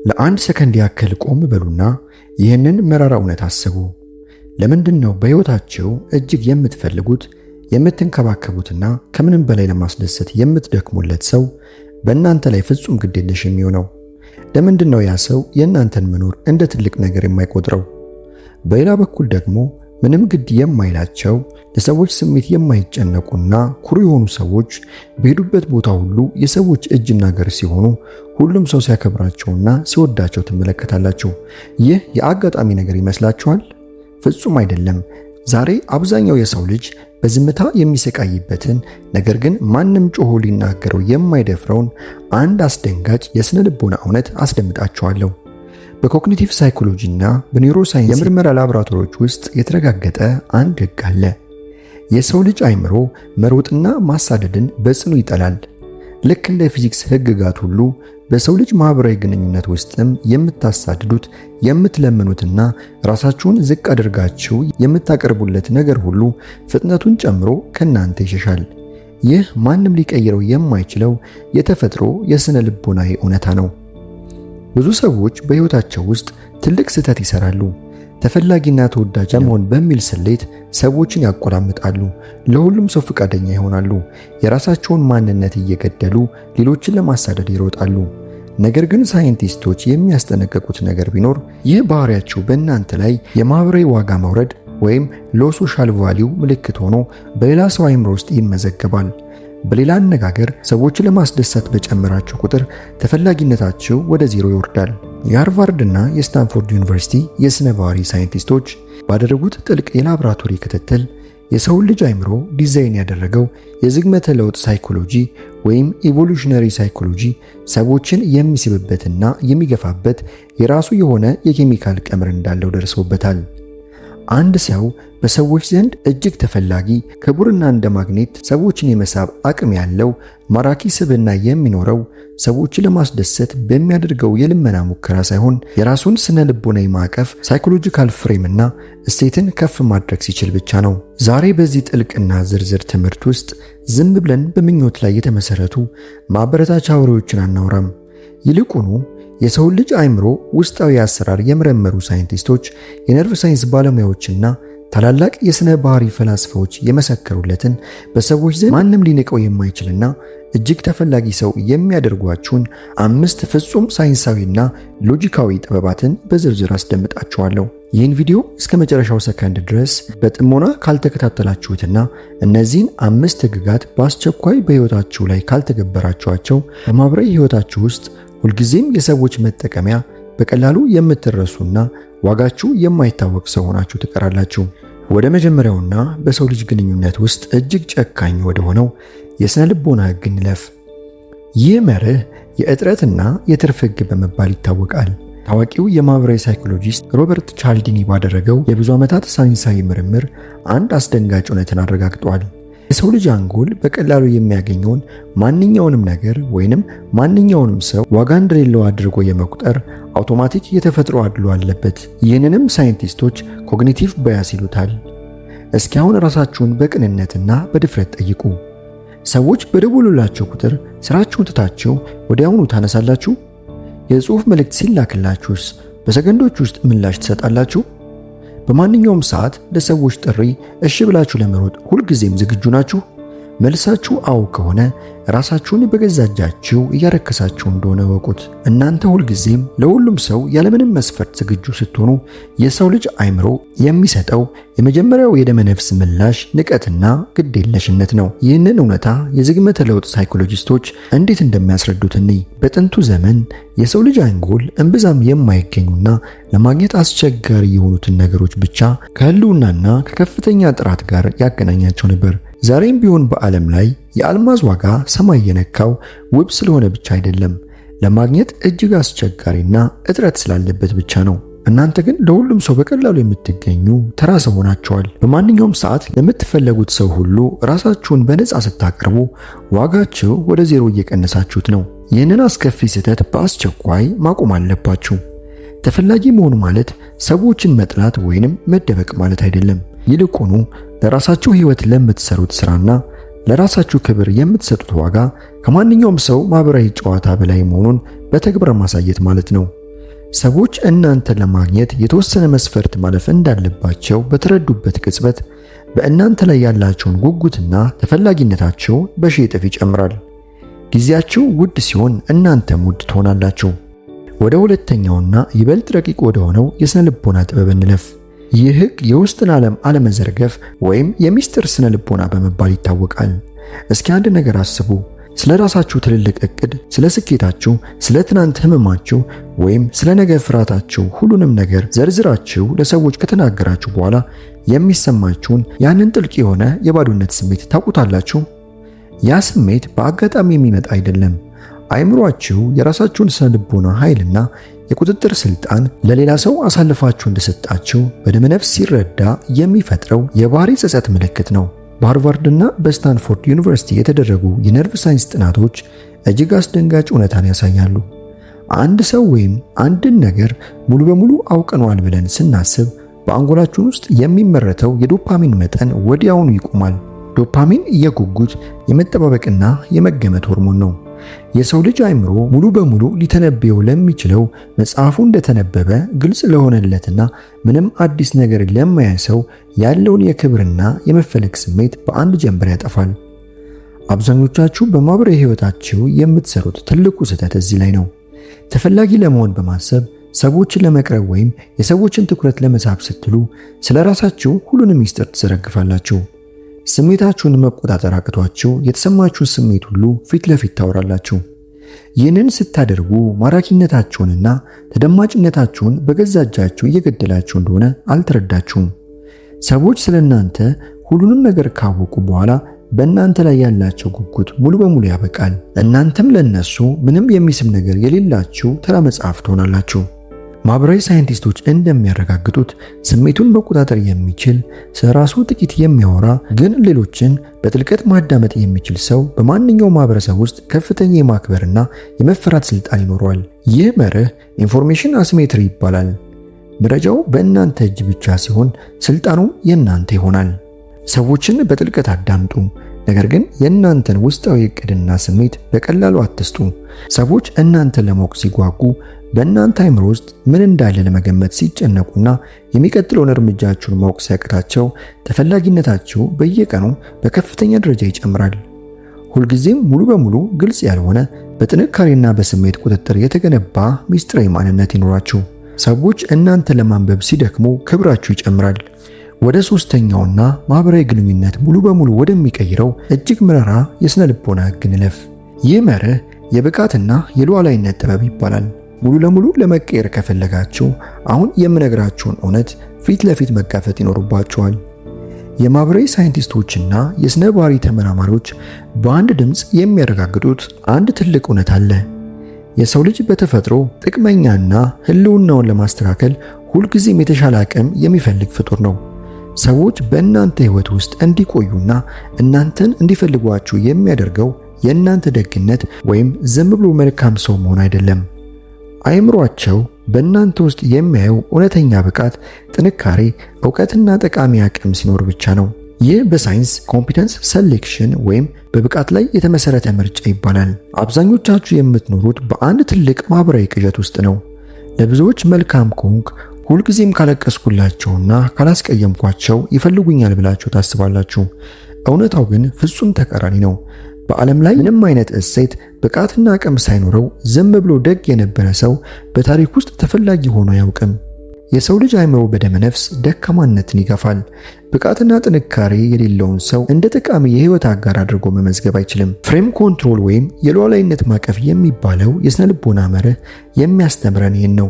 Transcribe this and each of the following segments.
ለአንድ ሰከንድ ያክል ቆም በሉና ይህንን መራራ እውነት አስቡ። ለምንድን ነው በሕይወታችሁ እጅግ የምትፈልጉት፣ የምትንከባከቡትና ከምንም በላይ ለማስደሰት የምትደክሙለት ሰው በእናንተ ላይ ፍጹም ግዴለሽ የሚሆነው? ለምንድን ነው ያ ሰው የእናንተን መኖር እንደ ትልቅ ነገር የማይቆጥረው? በሌላ በኩል ደግሞ ምንም ግድ የማይላቸው፣ ለሰዎች ስሜት የማይጨነቁና ኩሩ የሆኑ ሰዎች በሄዱበት ቦታ ሁሉ የሰዎች እጅና እግር ሲሆኑ፣ ሁሉም ሰው ሲያከብራቸውና ሲወዳቸው ትመለከታላችሁ። ይህ የአጋጣሚ ነገር ይመስላችኋል? ፍጹም አይደለም። ዛሬ አብዛኛው የሰው ልጅ በዝምታ የሚሰቃይበትን፣ ነገር ግን ማንም ጮሆ ሊናገረው የማይደፍረውን አንድ አስደንጋጭ የስነ ልቦና እውነት አስደምጣችኋለሁ። በ cognitive psychology እና በ neuroscience የምርመራ ላቦራቶሪዎች ውስጥ የተረጋገጠ አንድ ህግ አለ። የሰው ልጅ አይምሮ መሮጥና ማሳደድን በጽኑ ይጠላል። ልክ እንደ ፊዚክስ ህግጋት ሁሉ በሰው ልጅ ማህበራዊ ግንኙነት ውስጥም የምታሳድዱት፣ የምትለምኑትና ራሳችሁን ዝቅ አድርጋችሁ የምታቀርቡለት ነገር ሁሉ ፍጥነቱን ጨምሮ ከናንተ ይሸሻል። ይህ ማንም ሊቀይረው የማይችለው የተፈጥሮ የስነ ልቦናዊ እውነታ ነው። ብዙ ሰዎች በህይወታቸው ውስጥ ትልቅ ስህተት ይሰራሉ። ተፈላጊና ተወዳጅ ለመሆን በሚል ስሌት ሰዎችን ያቆላምጣሉ። ለሁሉም ሰው ፈቃደኛ ይሆናሉ። የራሳቸውን ማንነት እየገደሉ ሌሎችን ለማሳደድ ይሮጣሉ። ነገር ግን ሳይንቲስቶች የሚያስጠነቅቁት ነገር ቢኖር ይህ ባህሪያቸው በእናንተ ላይ የማህበራዊ ዋጋ መውረድ ወይም low social value ምልክት ሆኖ በሌላ ሰው አይምሮ ውስጥ ይመዘገባል። በሌላ አነጋገር ሰዎችን ለማስደሰት በጨመራችሁ ቁጥር ተፈላጊነታችሁ ወደ ዜሮ ይወርዳል። የሃርቫርድ እና የስታንፎርድ ዩኒቨርሲቲ የስነ ባህሪ ሳይንቲስቶች ባደረጉት ጥልቅ የላቦራቶሪ ክትትል የሰውን ልጅ አይምሮ ዲዛይን ያደረገው የዝግመተ ለውጥ ሳይኮሎጂ ወይም evolutionary psychology ሰዎችን የሚስብበትና የሚገፋበት የራሱ የሆነ የኬሚካል ቀመር እንዳለው ደርሰውበታል። አንድ ሰው በሰዎች ዘንድ እጅግ ተፈላጊ፣ ክቡርና እንደ ማግኔት ሰዎችን የመሳብ አቅም ያለው ማራኪ ስብዕና የሚኖረው ሰዎችን ለማስደሰት በሚያደርገው የልመና ሙከራ ሳይሆን የራሱን ስነ ልቦናዊ ማዕቀፍ፣ psychological frame እና እሴትን ከፍ ማድረግ ሲችል ብቻ ነው። ዛሬ በዚህ ጥልቅና ዝርዝር ትምህርት ውስጥ ዝም ብለን በምኞት ላይ የተመሰረቱ ማበረታቻ ወሬዎችን አናወራም። ይልቁኑ የሰውን ልጅ አእምሮ ውስጣዊ አሰራር የመረመሩ ሳይንቲስቶች፣ የነርቭ ሳይንስ ባለሙያዎችና ታላላቅ የሥነ ባህሪ ፈላስፋዎች የመሰከሩለትን፣ በሰዎች ዘንድ ማንም ሊንቀው የማይችልና እጅግ ተፈላጊ ሰው የሚያደርጓችሁን አምስት ፍጹም ሳይንሳዊና ሎጂካዊ ጥበባትን በዝርዝር አስደምጣችኋለሁ። ይህን ቪዲዮ እስከ መጨረሻው ሰከንድ ድረስ በጥሞና ካልተከታተላችሁትና እነዚህን አምስት ህግጋት በአስቸኳይ በሕይወታችሁ ላይ ካልተገበራችኋቸው በማህበራዊ ሕይወታችሁ ውስጥ ሁልጊዜም የሰዎች መጠቀሚያ፣ በቀላሉ የምትረሱና ዋጋችሁ የማይታወቅ ሰው ሆናችሁ ትቀራላችሁ። ወደ መጀመሪያውና በሰው ልጅ ግንኙነት ውስጥ እጅግ ጨካኝ ወደ ሆነው የስነ ልቦና ህግ እንለፍ። ይህ መርህ የእጥረትና የትርፍ ህግ በመባል ይታወቃል። ታዋቂው የማህበራዊ ሳይኮሎጂስት ሮበርት ቻልዲኒ ባደረገው የብዙ ዓመታት ሳይንሳዊ ምርምር አንድ አስደንጋጭ እውነትን አረጋግጧል። የሰው ልጅ አንጎል በቀላሉ የሚያገኘውን ማንኛውንም ነገር ወይንም ማንኛውንም ሰው ዋጋ እንደሌለው አድርጎ የመቁጠር አውቶማቲክ የተፈጥሮ አድሎ አለበት። ይህንንም ሳይንቲስቶች cognitive bias ይሉታል። እስኪ አሁን ራሳችሁን በቅንነትና በድፍረት ጠይቁ። ሰዎች በደወሉላችሁ ቁጥር ስራችሁን ትታችሁ ወዲያውኑ ታነሳላችሁ? የጽሑፍ መልእክት ሲላክላችሁስ በሰከንዶች ውስጥ ምላሽ ትሰጣላችሁ? በማንኛውም ሰዓት ለሰዎች ጥሪ እሺ ብላችሁ ለመሮጥ ሁልጊዜም ዝግጁ ናችሁ? መልሳችሁ አዎ ከሆነ ራሳችሁን በገዛ እጃችሁ እያረከሳችሁ እንደሆነ እወቁት። እናንተ ሁልጊዜም ለሁሉም ሰው ያለምንም መስፈርት ዝግጁ ስትሆኑ የሰው ልጅ አይምሮ የሚሰጠው የመጀመሪያው የደመነፍስ ምላሽ ንቀትና ግዴለሽነት ነው። ይህንን እውነታ የዝግመተ ለውጥ ሳይኮሎጂስቶች እንዴት እንደሚያስረዱት እንይ። በጥንቱ ዘመን የሰው ልጅ አንጎል እምብዛም የማይገኙና ለማግኘት አስቸጋሪ የሆኑትን ነገሮች ብቻ ከህልውናና ከከፍተኛ ጥራት ጋር ያገናኛቸው ነበር። ዛሬም ቢሆን በዓለም ላይ የአልማዝ ዋጋ ሰማይ የነካው ውብ ስለሆነ ብቻ አይደለም፣ ለማግኘት እጅግ አስቸጋሪና እጥረት ስላለበት ብቻ ነው። እናንተ ግን ለሁሉም ሰው በቀላሉ የምትገኙ ተራ ሰው ሆናችኋል። በማንኛውም ሰዓት ለምትፈለጉት ሰው ሁሉ ራሳችሁን በነፃ ስታቀርቡ ዋጋችሁ ወደ ዜሮ እየቀነሳችሁት ነው። ይህንን አስከፊ ስህተት በአስቸኳይ ማቆም አለባችሁ። ተፈላጊ መሆኑ ማለት ሰዎችን መጥላት ወይንም መደበቅ ማለት አይደለም። ይልቁኑ ለራሳችሁ ህይወት ለምትሰሩት ስራና ለራሳችሁ ክብር የምትሰጡት ዋጋ ከማንኛውም ሰው ማህበራዊ ጨዋታ በላይ መሆኑን በተግባር ማሳየት ማለት ነው። ሰዎች እናንተን ለማግኘት የተወሰነ መስፈርት ማለፍ እንዳለባቸው በተረዱበት ቅጽበት በእናንተ ላይ ያላቸውን ጉጉትና ተፈላጊነታቸው በሺህ እጥፍ ይጨምራል። ጊዜያችሁ ውድ ሲሆን እናንተም ውድ ትሆናላችሁ። ወደ ሁለተኛውና ይበልጥ ረቂቅ ወደ ሆነው የስነ ልቦና ጥበብ እንለፍ። ይህ ህግ የውስጥን ዓለም አለመዘርገፍ ወይም የሚስጥር ስነ ልቦና በመባል ይታወቃል። እስኪ አንድ ነገር አስቡ። ስለ ራሳችሁ ትልልቅ እቅድ፣ ስለ ስኬታችሁ፣ ስለ ትናንት ህመማችሁ ወይም ስለ ነገ ፍርሃታችሁ ሁሉንም ነገር ዘርዝራችሁ ለሰዎች ከተናገራችሁ በኋላ የሚሰማችሁን ያንን ጥልቅ የሆነ የባዶነት ስሜት ታውቁታላችሁ። ያ ስሜት በአጋጣሚ የሚመጣ አይደለም። አይምሯችሁ የራሳችሁን ስነ ልቦና ኃይልና የቁጥጥር ስልጣን ለሌላ ሰው አሳልፋችሁ እንደሰጣችሁ በደመነፍስ ሲረዳ የሚፈጥረው የባህሪ ጸጸት ምልክት ነው። በሃርቫርድ እና በስታንፎርድ ዩኒቨርሲቲ የተደረጉ የነርቭ ሳይንስ ጥናቶች እጅግ አስደንጋጭ እውነታን ያሳያሉ። አንድ ሰው ወይም አንድን ነገር ሙሉ በሙሉ አውቀነዋል ብለን ስናስብ በአንጎላችን ውስጥ የሚመረተው የዶፓሚን መጠን ወዲያውኑ ይቆማል። ዶፓሚን የጉጉት፣ የመጠባበቅና የመገመት ሆርሞን ነው። የሰው ልጅ አእምሮ ሙሉ በሙሉ ሊተነበየው ለሚችለው መጽሐፉ እንደተነበበ ግልጽ ለሆነለትና ምንም አዲስ ነገር ለማያይ ሰው ያለውን የክብርና የመፈለግ ስሜት በአንድ ጀንበር ያጠፋል። አብዛኞቻችሁ በማህበራዊ ሕይወታችሁ የምትሰሩት ትልቁ ስህተት እዚህ ላይ ነው። ተፈላጊ ለመሆን በማሰብ ሰዎችን ለመቅረብ ወይም የሰዎችን ትኩረት ለመሳብ ስትሉ ስለ ራሳችሁ ሁሉንም ሚስጥር ትዘረግፋላችሁ። ስሜታችሁን መቆጣጠር አቅቷችሁ የተሰማችሁን ስሜት ሁሉ ፊት ለፊት ታወራላችሁ። ይህንን ስታደርጉ ማራኪነታችሁንና ተደማጭነታችሁን በገዛ እጃችሁ እየገደላችሁ እንደሆነ አልተረዳችሁም። ሰዎች ስለ እናንተ ሁሉንም ነገር ካወቁ በኋላ በእናንተ ላይ ያላቸው ጉጉት ሙሉ በሙሉ ያበቃል። እናንተም ለነሱ ምንም የሚስብ ነገር የሌላችሁ ተራ መጽሐፍ ትሆናላችሁ። ማህበራዊ ሳይንቲስቶች እንደሚያረጋግጡት ስሜቱን መቆጣጠር የሚችል፣ ስለራሱ ጥቂት የሚያወራ ግን ሌሎችን በጥልቀት ማዳመጥ የሚችል ሰው በማንኛውም ማህበረሰብ ውስጥ ከፍተኛ የማክበርና የመፈራት ስልጣን ይኖረዋል። ይህ መርህ information asymmetry ይባላል። መረጃው በእናንተ እጅ ብቻ ሲሆን ስልጣኑም የእናንተ ይሆናል። ሰዎችን በጥልቀት አዳምጡ፣ ነገር ግን የእናንተን ውስጣዊ እቅድና ስሜት በቀላሉ አትስጡ። ሰዎች እናንተን ለማወቅ ሲጓጉ፣ በእናንተ አይምሮ ውስጥ ምን እንዳለ ለመገመት ሲጨነቁና የሚቀጥለውን እርምጃችሁን ማወቅ ሲያቅታቸው ተፈላጊነታችሁ በየቀኑ በከፍተኛ ደረጃ ይጨምራል። ሁልጊዜም ሙሉ በሙሉ ግልጽ ያልሆነ፣ በጥንካሬና በስሜት ቁጥጥር የተገነባ ሚስጥራዊ ማንነት ይኖራችሁ። ሰዎች እናንተን ለማንበብ ሲደክሙ ክብራችሁ ይጨምራል። ወደ ሶስተኛውና ማህበራዊ ግንኙነት ሙሉ በሙሉ ወደሚቀይረው እጅግ መራራ የስነ ልቦና ህግ እንለፍ። ይህ መርህ የብቃትና የሉዓላዊነት ጥበብ ይባላል። ሙሉ ለሙሉ ለመቀየር ከፈለጋችሁ አሁን የምነግራችሁን እውነት ፊት ለፊት መጋፈጥ ይኖርባችኋል። የማህበራዊ ሳይንቲስቶችና የስነ ባህሪ ተመራማሪዎች በአንድ ድምፅ የሚያረጋግጡት አንድ ትልቅ እውነት አለ። የሰው ልጅ በተፈጥሮ ጥቅመኛና ህልውናውን ለማስተካከል ሁልጊዜም የተሻለ አቅም የሚፈልግ ፍጡር ነው። ሰዎች በእናንተ ህይወት ውስጥ እንዲቆዩና እናንተን እንዲፈልጓችሁ የሚያደርገው የእናንተ ደግነት ወይም ዝም ብሎ መልካም ሰው መሆን አይደለም። አእምሯቸው በእናንተ ውስጥ የሚያየው እውነተኛ ብቃት፣ ጥንካሬ፣ እውቀትና ጠቃሚ አቅም ሲኖር ብቻ ነው። ይህ በሳይንስ competence selection ወይም በብቃት ላይ የተመሰረተ ምርጫ ይባላል። አብዛኞቻችሁ የምትኖሩት በአንድ ትልቅ ማህበራዊ ቅዠት ውስጥ ነው። ለብዙዎች መልካም ከሆንክ፣ ሁልጊዜም ካለቀስኩላቸውና ካላስቀየምኳቸው ይፈልጉኛል ብላችሁ ታስባላችሁ። እውነታው ግን ፍጹም ተቃራኒ ነው። በዓለም ላይ ምንም አይነት እሴት፣ ብቃትና አቅም ሳይኖረው ዝም ብሎ ደግ የነበረ ሰው በታሪክ ውስጥ ተፈላጊ ሆኖ አያውቅም። የሰው ልጅ አእምሮ በደመ ነፍስ ደካማነትን ይገፋል። ብቃትና ጥንካሬ የሌለውን ሰው እንደ ጠቃሚ የህይወት አጋር አድርጎ መመዝገብ አይችልም። Frame control ወይም የሉዓላዊነት ማቀፍ የሚባለው የስነ ልቦና መርህ የሚያስተምረን ይህን ነው።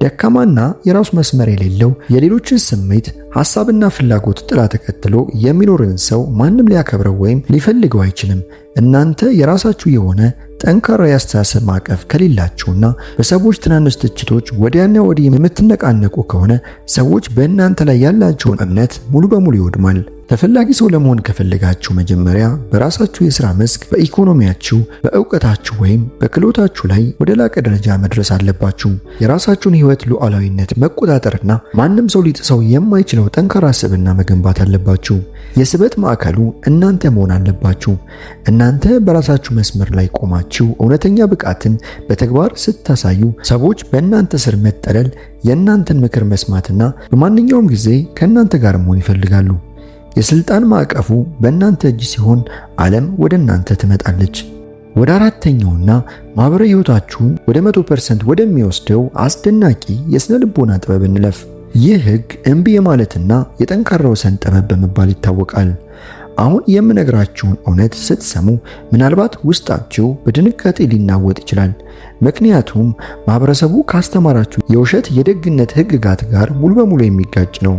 ደካማና የራሱ መስመር የሌለው፣ የሌሎችን ስሜት፣ ሐሳብና ፍላጎት ጥላ ተከትሎ የሚኖርን ሰው ማንም ሊያከብረው ወይም ሊፈልገው አይችልም። እናንተ የራሳችሁ የሆነ ጠንካራ የአስተሳሰብ ማዕቀፍ ከሌላችሁና በሰዎች ትናንሽ ትችቶች ወዲያና ወዲህ የምትነቃነቁ ከሆነ ሰዎች በእናንተ ላይ ያላቸውን እምነት ሙሉ በሙሉ ይወድማል። ተፈላጊ ሰው ለመሆን ከፈለጋችሁ መጀመሪያ በራሳችሁ የሥራ መስክ፣ በኢኮኖሚያችሁ፣ በእውቀታችሁ ወይም በክህሎታችሁ ላይ ወደ ላቀ ደረጃ መድረስ አለባችሁ። የራሳችሁን ሕይወት ሉዓላዊነት መቆጣጠርና ማንም ሰው ሊጥሰው የማይችለው ጠንካራ ስብዕና መገንባት አለባችሁ። የስበት ማዕከሉ እናንተ መሆን አለባችሁ። እናንተ በራሳችሁ መስመር ላይ ቆማችሁ እውነተኛ ብቃትን በተግባር ስታሳዩ ሰዎች በእናንተ ስር መጠለል፣ የእናንተን ምክር መስማትና በማንኛውም ጊዜ ከእናንተ ጋር መሆን ይፈልጋሉ። የስልጣን ማዕቀፉ በእናንተ እጅ ሲሆን ዓለም ወደ እናንተ ትመጣለች። ወደ አራተኛውና ማህበራዊ ሕይወታችሁን ወደ 100% ወደሚወስደው አስደናቂ የስነ ልቦና ጥበብ እንለፍ። ይህ ህግ እምቢ የማለትና የጠንካራ ወሰን ጥበብ በመባል ይታወቃል። አሁን የምነግራችሁን እውነት ስትሰሙ ምናልባት ውስጣችሁ በድንጋጤ ሊናወጥ ይችላል። ምክንያቱም ማህበረሰቡ ካስተማራችሁ የውሸት የደግነት ህግጋት ጋር ሙሉ በሙሉ የሚጋጭ ነው።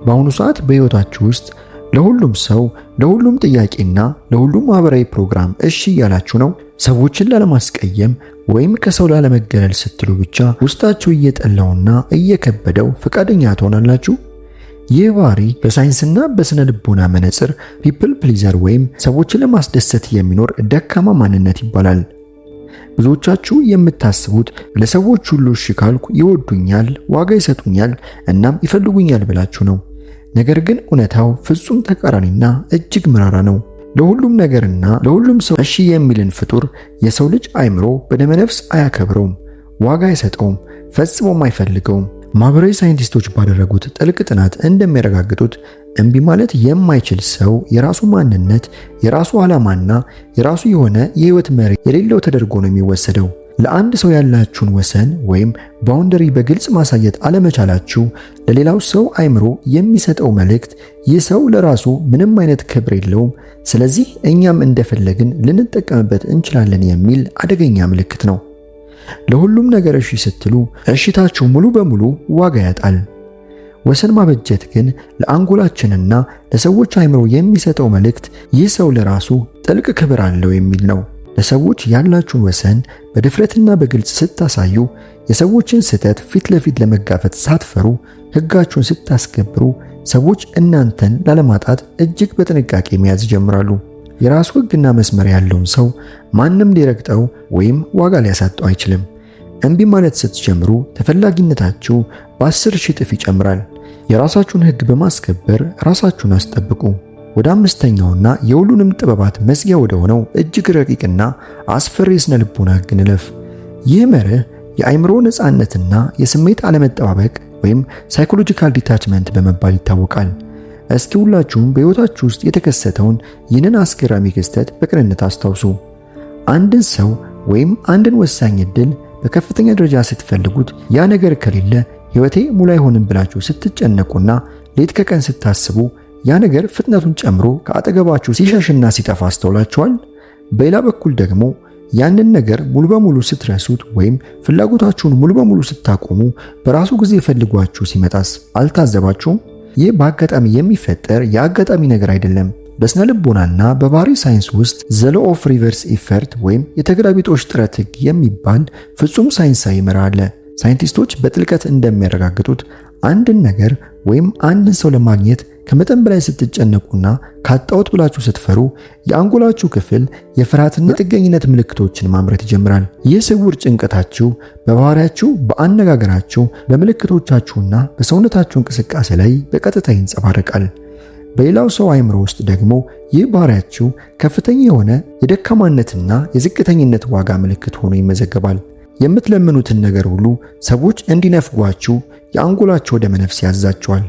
በአሁኑ ሰዓት በሕይወታችሁ ውስጥ ለሁሉም ሰው፣ ለሁሉም ጥያቄና ለሁሉም ማህበራዊ ፕሮግራም እሺ እያላችሁ ነው። ሰዎችን ላለማስቀየም ወይም ከሰው ላለመገለል ስትሉ ብቻ ውስጣችሁ እየጠላውና እየከበደው ፈቃደኛ ትሆናላችሁ። ይህ ባህሪ በሳይንስና በስነ ልቦና መነጽር people pleaser ወይም ሰዎችን ለማስደሰት የሚኖር ደካማ ማንነት ይባላል። ብዙዎቻችሁ የምታስቡት ለሰዎች ሁሉ እሺ ካልኩ ይወዱኛል፣ ዋጋ ይሰጡኛል፣ እናም ይፈልጉኛል ብላችሁ ነው። ነገር ግን እውነታው ፍጹም ተቃራኒና እጅግ መራራ ነው። ለሁሉም ነገርና ለሁሉም ሰው እሺ የሚልን ፍጡር የሰው ልጅ አእምሮ በደመነፍስ አያከብረውም፣ ዋጋ አይሰጠውም፣ ፈጽሞም አይፈልገውም። ማህበራዊ ሳይንቲስቶች ባደረጉት ጥልቅ ጥናት እንደሚያረጋግጡት እምቢ ማለት የማይችል ሰው የራሱ ማንነት፣ የራሱ ዓላማና የራሱ የሆነ የህይወት መሪ የሌለው ተደርጎ ነው የሚወሰደው። ለአንድ ሰው ያላችሁን ወሰን ወይም boundary በግልጽ ማሳየት አለመቻላችሁ ለሌላው ሰው አእምሮ የሚሰጠው መልእክት ይህ ሰው ለራሱ ምንም አይነት ክብር የለውም፣ ስለዚህ እኛም እንደፈለግን ልንጠቀምበት እንችላለን የሚል አደገኛ ምልክት ነው። ለሁሉም ነገር እሺ ስትሉ እሺታችሁ ሙሉ በሙሉ ዋጋ ያጣል። ወሰን ማበጀት ግን ለአንጎላችንና ለሰዎች አእምሮ የሚሰጠው መልእክት ይህ ሰው ለራሱ ጥልቅ ክብር አለው የሚል ነው። ለሰዎች ያላችሁን ወሰን በድፍረትና በግልጽ ስታሳዩ፣ የሰዎችን ስህተት ፊት ለፊት ለመጋፈጥ ሳትፈሩ ሕጋችሁን ስታስከብሩ፣ ሰዎች እናንተን ላለማጣት እጅግ በጥንቃቄ መያዝ ይጀምራሉ። የራሱ ሕግና መስመር ያለውን ሰው ማንም ሊረግጠው ወይም ዋጋ ሊያሳጠው አይችልም። እምቢ ማለት ስትጀምሩ ተፈላጊነታችሁ በ10,000 እጥፍ ይጨምራል። የራሳችሁን ሕግ በማስከበር ራሳችሁን አስጠብቁ። ወደ አምስተኛውና የሁሉንም ጥበባት መዝጊያ ወደ ሆነው እጅግ ረቂቅና አስፈሪ የስነ ልቦና ሕግ እንለፍ። ይህ መርህ የአእምሮ ነፃነትና የስሜት አለመጠባበቅ ወይም psychological detachment በመባል ይታወቃል። እስኪ ሁላችሁም በሕይወታችሁ ውስጥ የተከሰተውን ይህንን አስገራሚ ክስተት በቅንነት አስታውሱ። አንድን ሰው ወይም አንድን ወሳኝ ዕድል በከፍተኛ ደረጃ ስትፈልጉት ያ ነገር ከሌለ ሕይወቴ ሙሉ አይሆንም ብላችሁ ስትጨነቁና ሌት ከቀን ስታስቡ ያ ነገር ፍጥነቱን ጨምሮ ከአጠገባችሁ ሲሸሽና ሲጠፋ አስተውላችኋል? በሌላ በኩል ደግሞ ያንን ነገር ሙሉ በሙሉ ስትረሱት ወይም ፍላጎታችሁን ሙሉ በሙሉ ስታቆሙ በራሱ ጊዜ ፈልጓችሁ ሲመጣስ አልታዘባችሁም? ይህ በአጋጣሚ የሚፈጠር የአጋጣሚ ነገር አይደለም። በስነ ልቦናና በባህሪ ሳይንስ ውስጥ the law of reverse effort ወይም የተገላቢጦሽ ጥረት ሕግ የሚባል ፍጹም ሳይንሳዊ መርህ አለ። ሳይንቲስቶች በጥልቀት እንደሚያረጋግጡት አንድን ነገር ወይም አንድን ሰው ለማግኘት ከመጠን በላይ ስትጨነቁና ካጣሁት ብላችሁ ስትፈሩ የአንጎላችሁ ክፍል የፍርሃትና የጥገኝነት ምልክቶችን ማምረት ይጀምራል። ይህ ስውር ጭንቀታችሁ በባህሪያችሁ፣ በአነጋገራችሁ፣ በምልክቶቻችሁና በሰውነታችሁ እንቅስቃሴ ላይ በቀጥታ ይንጸባረቃል። በሌላው ሰው አእምሮ ውስጥ ደግሞ ይህ ባህሪያችሁ ከፍተኛ የሆነ የደካማነትና የዝቅተኝነት ዋጋ ምልክት ሆኖ ይመዘገባል። የምትለምኑትን ነገር ሁሉ ሰዎች እንዲነፍጓችሁ የአንጎላቸው ደመነፍስ ያዛቸዋል።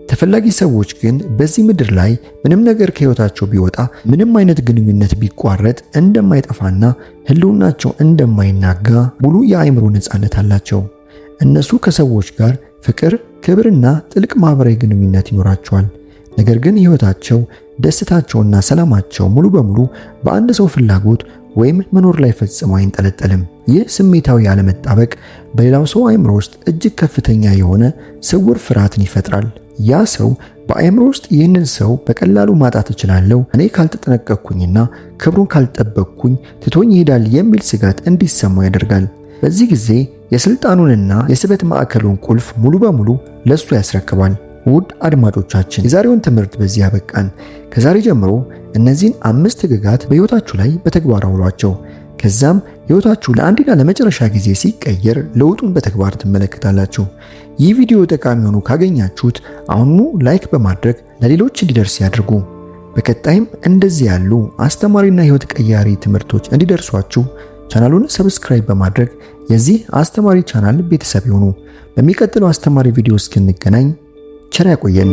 ተፈላጊ ሰዎች ግን በዚህ ምድር ላይ ምንም ነገር ከህይወታቸው ቢወጣ፣ ምንም አይነት ግንኙነት ቢቋረጥ እንደማይጠፋና ህልውናቸው እንደማይናጋ ሙሉ የአእምሮ ነፃነት አላቸው። እነሱ ከሰዎች ጋር ፍቅር፣ ክብርና ጥልቅ ማህበራዊ ግንኙነት ይኖራቸዋል። ነገር ግን ህይወታቸው፣ ደስታቸውና ሰላማቸው ሙሉ በሙሉ በአንድ ሰው ፍላጎት ወይም መኖር ላይ ፈጽሞ አይንጠለጠልም። ይህ ስሜታዊ አለመጣበቅ በሌላው ሰው አእምሮ ውስጥ እጅግ ከፍተኛ የሆነ ስውር ፍርሃትን ይፈጥራል። ያ ሰው በአእምሮ ውስጥ ይህንን ሰው በቀላሉ ማጣት እችላለሁ፣ እኔ ካልተጠነቀቅኩኝና ክብሩን ካልጠበቅኩኝ ትቶኝ ይሄዳል የሚል ስጋት እንዲሰማው ያደርጋል። በዚህ ጊዜ የስልጣኑንና የስበት ማዕከሉን ቁልፍ ሙሉ በሙሉ ለሱ ያስረክባል። ውድ አድማጮቻችን፣ የዛሬውን ትምህርት በዚህ ያበቃን። ከዛሬ ጀምሮ እነዚህን 5 ህግጋት በህይወታችሁ ላይ በተግባር አውሏቸው። ከዛም ህይወታችሁ ለአንዴና ለመጨረሻ ጊዜ ሲቀየር ለውጡን በተግባር ትመለከታላችሁ። ይህ ቪዲዮ ጠቃሚ ሆኖ ካገኛችሁት አሁኑኑ like በማድረግ ለሌሎች እንዲደርስ ያድርጉ። በቀጣይም እንደዚህ ያሉ አስተማሪና ህይወት ቀያሪ ትምህርቶች እንዲደርሷችሁ ቻናሉን subscribe በማድረግ የዚህ አስተማሪ ቻናል ቤተሰብ ይሁኑ። በሚቀጥለው አስተማሪ ቪዲዮ እስክንገናኝ ቸር ያቆየን።